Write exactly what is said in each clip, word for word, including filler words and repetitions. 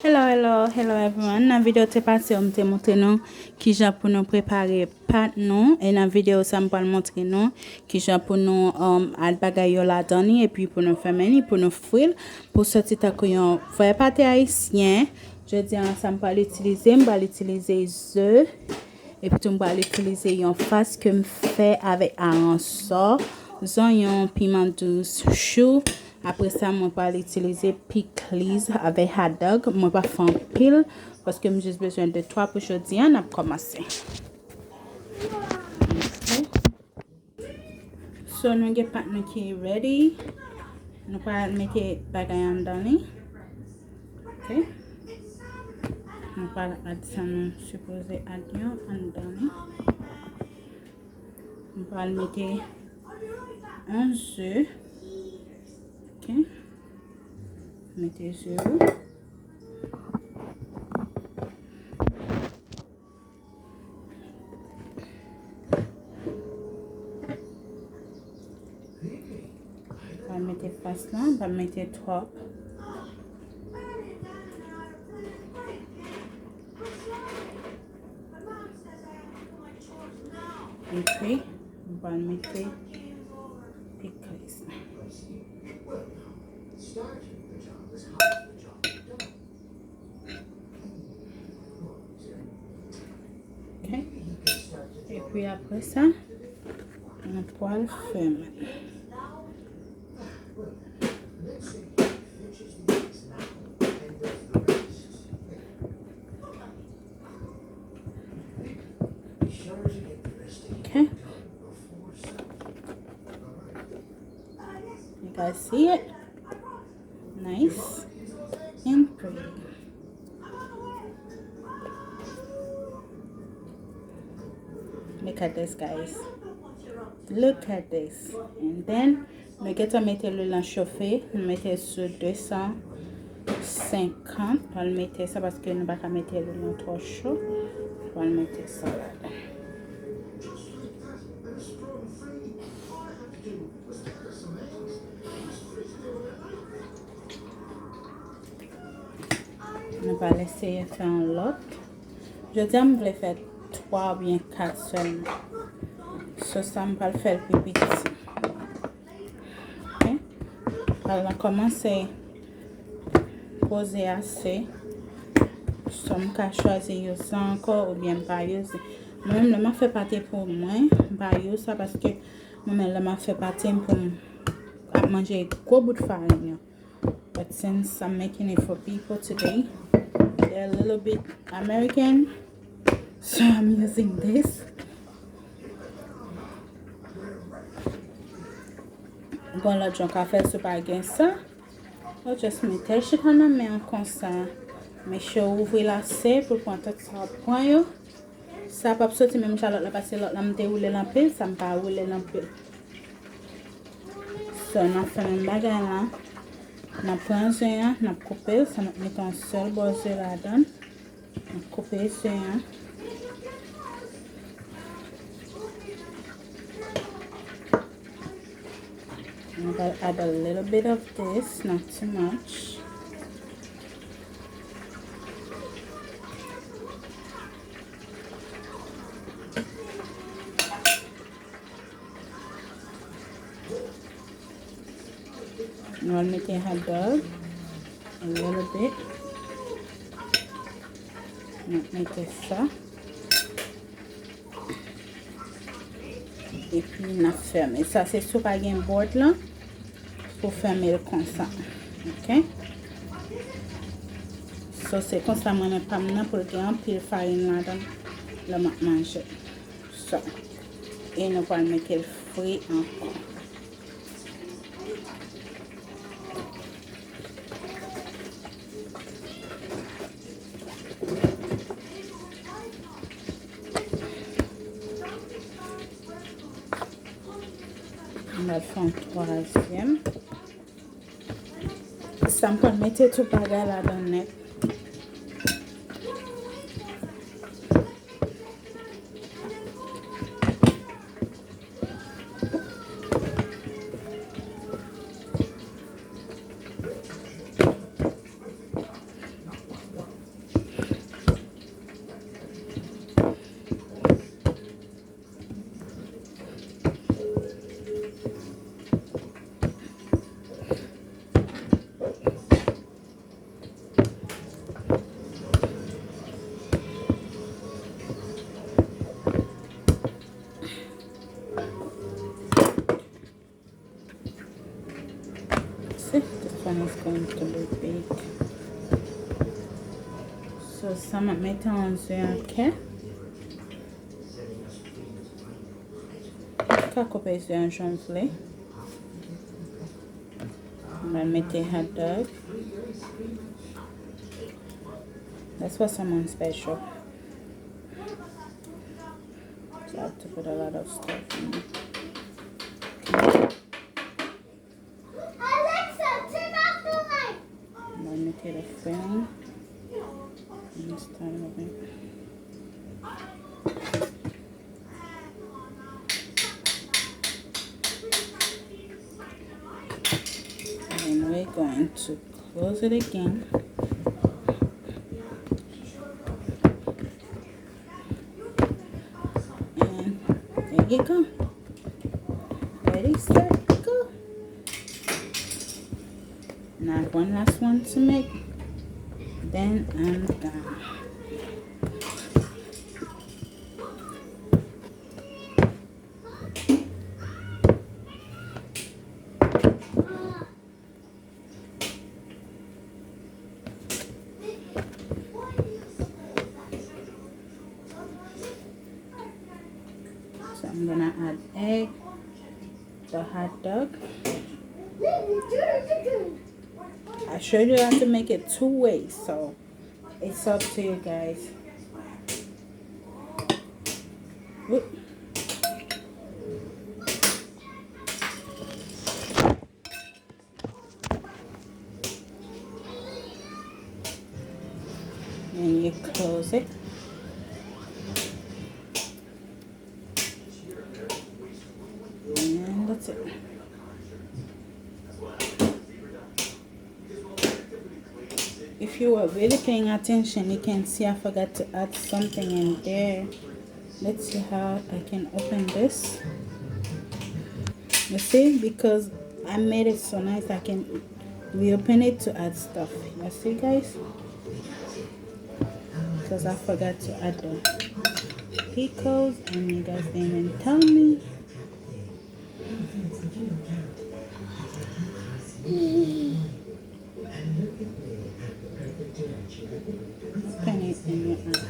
Hello, hello, hello everyone. Nan videyo te pase yo, m te montre nou kijan pou nou prepare pat nou. E nan videyo sa, m pral montre nou kijan pou nou um, add bagay yo ladan li, epi pou nou fèmen li, pou nou fri l, pou soti tankou yon vrè pate ayisyen. Jodi a, sa m pral itilize, m pral itilize ze. Epi tou, m pral itilize yon fas ke m fè avèk aransò, zonyon, piman dous, chou. Apre sa, mwen pral itilize pikliz avèk hotdog. Mwen pa fè anpil, paske m jis bezwen de twa pou jodi a. N ap kòmanse. Ok. So, nou gen pat nou ki ready. Nou pral mete bagay anndan li. Ok. Nou pral add sa nou sipoze add yo anndan li. Nou pral mete yon ze. Ok. Mete ze yo. Pa mete fas lan, pa mete twòp. Epi, nou pral mete pikliz. Ok. Epi apre sa, nou pral fèmen. Ok. You guys see it? Nice and pretty. Look at this, guys. Look at this. And then, nou gentan mete lwil lan chofe. Nou mete sou de san senkant. Pral mete sa paske nou pa ka mete lwil lan twò cho. Pral mete sa ladan. Nou pral eseye fè yon lòt. Jodi a, m vle fè twa oubyen kat sèlman. So sa, m pral fè l pi piti. Ok? Pral kòmanse poze ase. So, m ka chwazi use sa ankò oubyen m pa use. Mwen menm, lè m ap fè pate pou mwen, m pa use sa paske mwen menm, lè m ap fè pate m pou m ap manje gwo bout farin yo. But since I'm making it for people today, they're a little bit American, so I'm using this. Bon, lòt jan w ka fè l si w pa gen sa. Ou just mete l chita nan men w konsa. Mete l ouvri l ase pou l pran tout sa w ap pran yo. Sa p ap soti menm jan lòt la, paske lòt la m te woule l anpil, sa m pa woule l anpil. So, n ap fè menm bagay la. N ap pran ze an, n ap koupe l, sa n ap mete yon sèl bò ze ladan l. N ap koupe ze an. I'm gonna add a little bit of this, not too much. Nou al mete hot dog, a little bit. Nou mete sa. Epi n ap fèmen. Sa se si w pa gen board lan pou fèmen l konsa. Ok? So se konsa mwen men pa m nan pou l gen anpil farin ladan l lè m ap manje. So, e nou pral mete l fri ankò. M ap fè yon twazyèm. Sa m pral mete tout bagay ladan nèt. It's going to be big. So, sa m ap mete an ze an kè. Ou ka koupe ze an jan w vle. M ap mete hot dog. That's for someone special. So I have to put a lot of stuff in it. Mwen mete le fren. Let's start over. And we're going to close it again. And there you go. Ready, set, go. And I have one last one to make. Then I'm done. So I'm gonna add egg, the hot dog. I showed you how to make it two ways, so it's up to you guys. Whoop. And you close it. And that's it. If you were really paying attention, you can see I forgot to add something in there. Let's see how I can open this. You see, because I made it so nice, I can reopen it to add stuff. You see, guys? Because I forgot to add the pickles, and you guys didn't even tell me. Open it in your eye.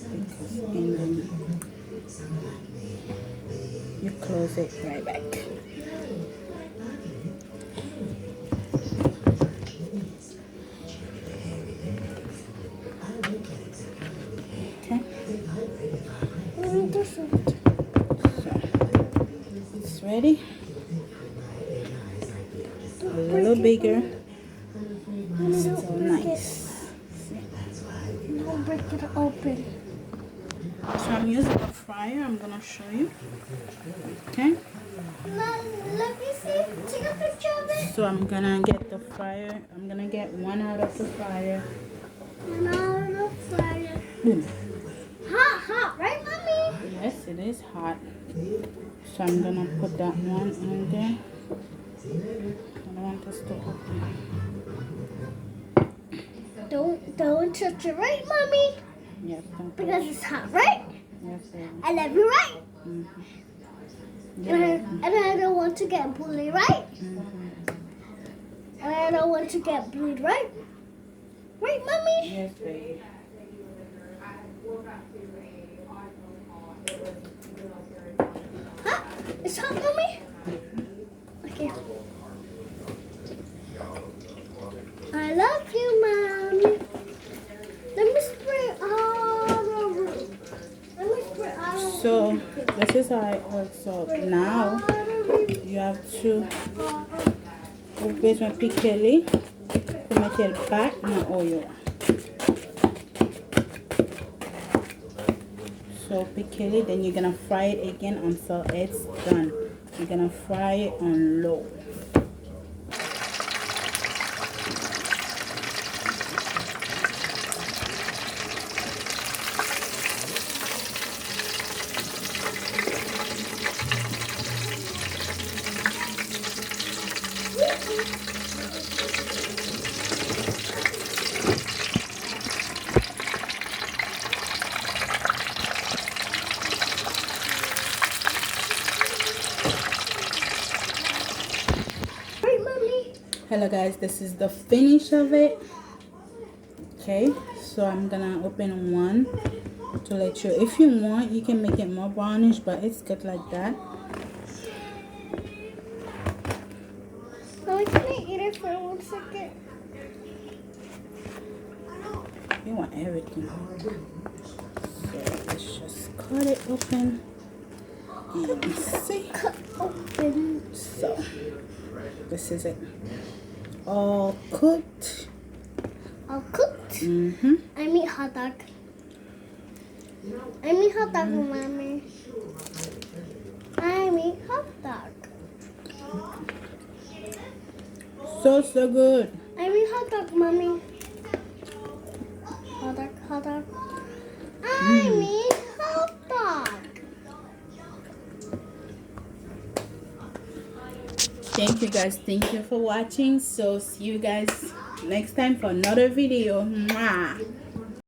Because in the, you close it right back. Okay. So, it's ready. A little bigger. Still nice. Break it open. So I'm using a fryer. I'm gonna show you. Okay. Mom, let me see. Take a picture of it. So I'm gonna get the fryer. I'm gonna get one out of the fryer. One out of the fryer. Boom. Hot, hot, right, Mommy? Yes, it is hot. So I'm gonna put that one in there. I don't want this to open. Don't, don't touch it, right, Mommy? Yes, don't touch. Because it's hot, right? Yes, baby. I love you, right? Mm-hmm. And I, and I don't want to get bullied, right? Mm-hmm. And I don't want to get bullied, right? Right, Mommy? Yes, baby. Hot? It's hot, Mommy? Okay. I love you, Mommy. Let me spray all the room. Let me spray all the room. So, this is how it works out. Now, you have to, ou bezwen pike li pou mete l back nan oil. So, pike li, then you're gonna fry it again until it's done. You're gonna fry it on low. Hello guys, this is the finish of it. Okay, so I'm gonna open one to let you, if you want, you can make it more brownish, but it's good like that. Mommy, can I eat it for one second? You want everything. So let's just cut it open and see. Cut open. So this is it. All cooked. All cooked. Mm-hmm. I mean hot dog. I mean hot dog, mommy. I mean hot dog. So, so good. I mean hot dog, mommy. Hot dog, hot dog. I mean hot dog. Thank you guys. Thank you for watching. So see you guys next time for another video. Mwah.